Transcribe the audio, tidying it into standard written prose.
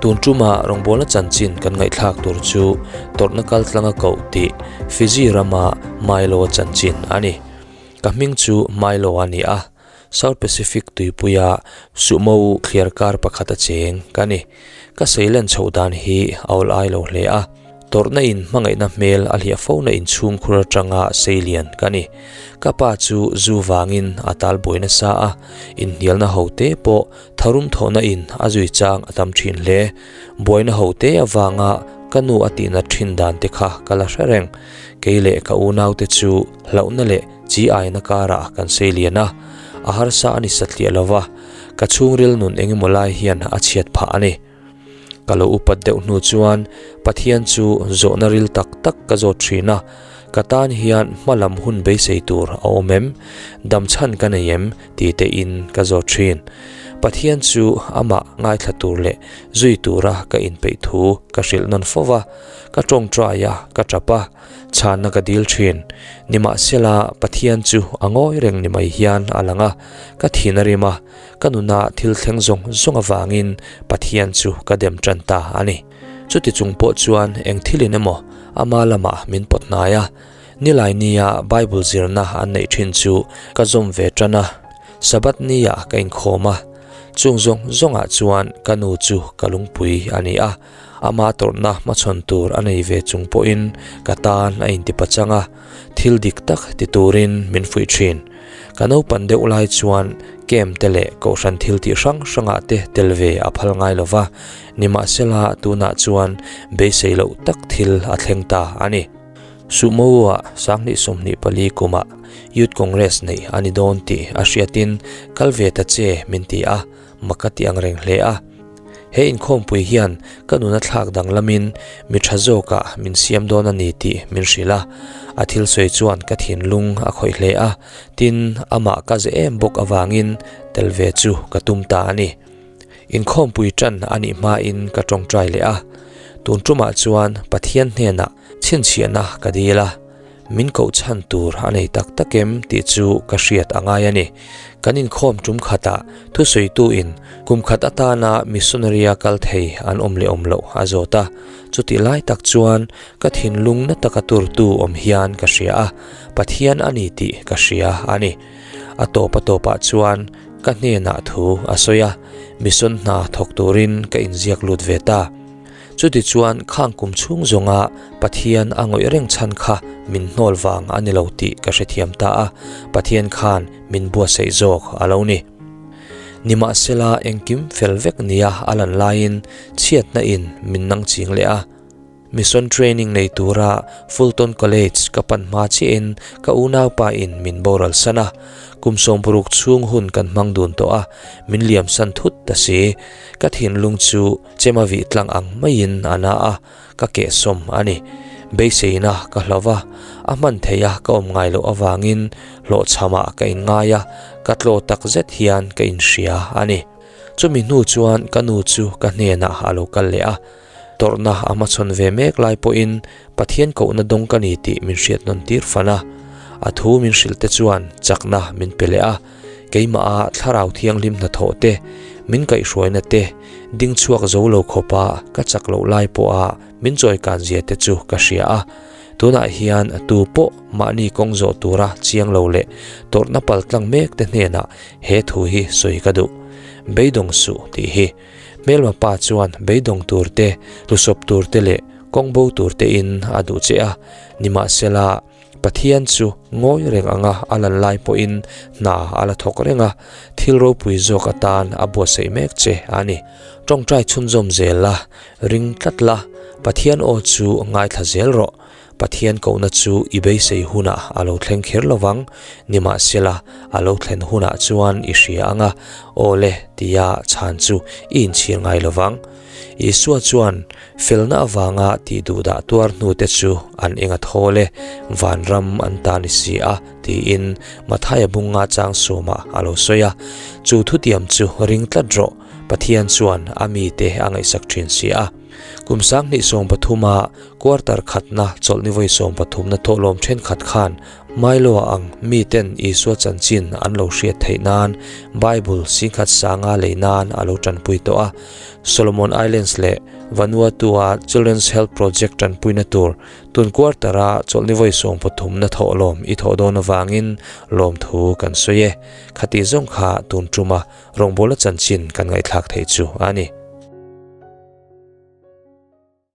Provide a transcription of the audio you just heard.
Tun tuma rawngbawlna chanchin kan ngaihthlak tur chu tawrhna kaltlanga koh tih Fiji rama Milo-a chanchin a ni. Ka hming chu Milo a ni a, South Pacific tuipuia sumo thliar kar pakhat a cheng ka ni. Ka seilen chhoh dan hi a awl ai lo hle a, tawrhna in hmangaihna hmel a hliah fo na inchhungkhur atanga seilian ka ni. Ka pa chu zu vangin a tal buai nasa a, inhnialna ho te pawh tharum thawhna in a zui chang a tam thin hle. Buaina ho te avanga ka nu a tihnat thin dan te kha ka la hre reng. Kei leh ka unaute chu hlauhna leh chi aina karah kan seilian a, a harsa a ni satliah lo va, ka chhungril nun engemaw lai hian a chhiat phah a ni. Ka lo upat deuh hnu chuan Pathian chu zawhna ril tak tak ka zawt thin a, ka tan hian hma lam hun beisei tur a awm em? Dam chhan ka nei em? ti tein ka zawt thin. Pathian chu amah ngaithla tur leh zui tura ka inpeih thu ka hrilh nawn fo va, ka tawngtai a, ka tap a. Chhanna ka dil thin. Nimahsela, Pathian chu a ngawi reng ni mai hian a lang a, ka thin a rim a, ka nuna thil thleng zawng zawng avangin Pathian chu ka dem tan ta a ni. Chuti chung pawh chuan eng thilin emaw ama lamah min pawt hnai a, nilai nia Bible zirna an neih thin chu ka zawm ve tan a, Sabbath nia ka inkhawm a, chung zawng zawngah chuan ka nu chu ka lungpui a ni a. Ama tawrhna hmachhawn tur a nei ve chung pawhin ka tan a intipachang a, thil dik tak ti turin min fuih thin. Ka naupan deuh lai chuan camp te leh kohhran thil tih hrang hrangah te tel ve a phal ngai lo va, nimahsela tunah chuan beisei loh tak thil a thleng ta a ni. Sumo-ah 2024 kumah Youth Congress neih a ni dawn tih a hriatin kal ve ta che min ti a, mak a ti ang reng hle a. He inkhawmpui hian ka nuna thlak danglamin mi tha zawkah min siam dawn a ni tih min hrilh a. A thil sawi chuan ka thinlung a khawih hle a, tin amah ka ze em bawk avangin tel ve chu ka tum ta a ni. Inkhawmpui tan a nih hmain ka tawngtai leh a, tun tumah chuan Pathian hnenah chhinchhiahna ka dil a. Min koh chhan tur a nei tak tak em tih chu ka hriat a ngai a ni. Kan inkhawm tum khatah thusawitu-in kum khat atana missionary-a kal thei an awm leh awm loh a zawt a. Chutih lai tak chuan ka thinlung na taka turtu awm hian ka hria a, Pathian a ni tih ka hria a ni. A tawp a tawpah chuan ka hnenah thu a sawi a, mission hna thawk turin ka inziak lut ve ta. Chutichuan khang kum chhung zawnga Pathian a ngawih reng chhan kha min hnawl vang a ni lo tih ka hrethiam ta a, Pathian khan min buatsaih zawk a lo ni. Nimahsela engkim fel vek nia a lan laiin chhiatna in min nang ching leh a. Mission training nei tura Fulton College ka pan hma chiahin ka unaupa in min boral san a. Kum 60 chhung hun kan hmang dun tawh a, min liam san thut ta si. Ka thinlung chu Chema vih tlang ang maiin a na a, ka kehsawm a ni. Beiseina ka hlo va, a hman theih a ka awm ngai loh avangin hlawhchhamah ka inngai a, ka tlaw tak zet hian ka inhria a ni. Chumi hnu chuan ka nu chu ka hnenah a lo kal leh a, tawrhna a hmachhawn ve mek lai pawhin Pathian kohna dawng ka ni tih min hriat nawn tir fan a. A thu min hrilh te chuan chakna min pe leh a, Keimaha thlarau thianghlim hnathawh te, min kaihhruaina te, ding chhuak zo lo khawpa ka chak loh lai pawha min chawikan zia te chu ka hria a. Tunah hian tu pawh mahni kawng zawh tura chiang lo leh tawrhna paltlang mek te hnenah he thu hi sawi ka duh. Beidawng suh tih hi. Hmelma pa chuan beidawng tur te, hlusawp tur te leh kawng bo tur tein a duh che a, nimahsela, Pathian chu ngawi reng anga a lan lai pawhin hna a la thawk reng a, thil ropui zawk atan a buatsaih mek che a ni. Tawngtai chhunzawm zel la, ring tlat la, Pathian aw chu ngaithla zel rawh. Pathian kohna chu i beisei hunah a lo thleng kher lovang, nimahsela a lo thlen hunah chuan i hria anga, aw le tia chhan chu i inchhir ngai lovang. Isua chuan felna avanga tih duhdah tuar hnute chu an eng a thawl e, vanram an ta ni si a, tiin Mathaia bunga chang sawmah a lo sawi a. Chu thutiam chu ring tlat rawh, Pathian chuan a mite a ngaihsak thin si a. Kum 2013 quarter khatna chawlhni vawi 13 na thawhlawm thenkhat khan. Milo-a ang miten Isua chanchin an lo hriat theih nan Bible singkhat sanga lei nan a lo tanpui tawh a. Solomon Islands leh Vanuatu-a Children's Health Project tanpuina tur tun quarter-a chawlhni vawi 13na thawhlawm i thawh dawn avangin lawmthu kan sawi e. Khati zawng kha tun tuma rawngbawlna chanchin kan ngaihthlak theih chu a ni.